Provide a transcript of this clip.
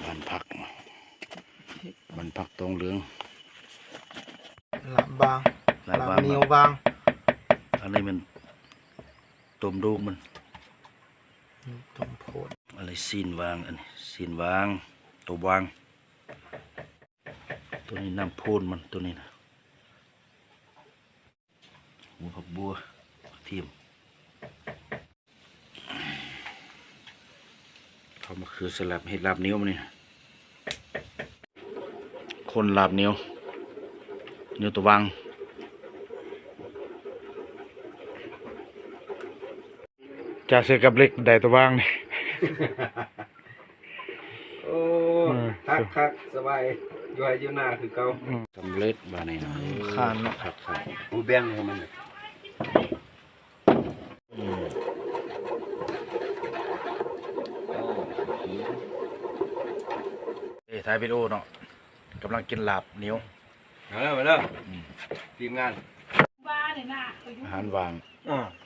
ບ້ານຜັກ ບ້ານຜັກຕອງເຫຼືອງ ລາບຫວາງ ລາບຫວາງ ລາບໜຽວຫວາງ ອັນນີ້ແມ່ນຕົ້ມດູກມັນ ຕົ້ມໂພດ ອັນນີ້ຊີ້ນຫວາງ ອັນນີ້ຊີ້ນຫວາງ ໂຕຫວາງ ໂຕນີ້ນ້ຳໂພນມັນ ໂຕນີ້ນະ ຫົວຜັກບົວ ກະທຽມ ເອົາມະເຂືອໃສ່ລາບ ເຮັດລາບໜຽວມື້ນີ້ ຄົນລາບໜຽວ ໜຽວຕະຫວ່າງ ຈາເສືອກັບເຫຼັກໄດ້ຕະຫວ່າງນີ້ ໂອ້ ເອີ ຄັກໆ ສະບາຍ ຢູ່ໄຮ່ຢູ່ນາຄືເກົ່າ ອືມ ສຳເລັດບາດນີ້ນະ ອືມ ຄານເນາະ ຄັກໆ ໂອ້ ແບ່ງໃຫ້ມັນ ອືມ ເອີ ຖ່າຍວິດີໂອເນາະ ກຳລັງກິນລາບໜຽວ ມາເດີ ມາເດີ ອືມ ທີມງານ ອາຫານຫວ່າງ ອືມ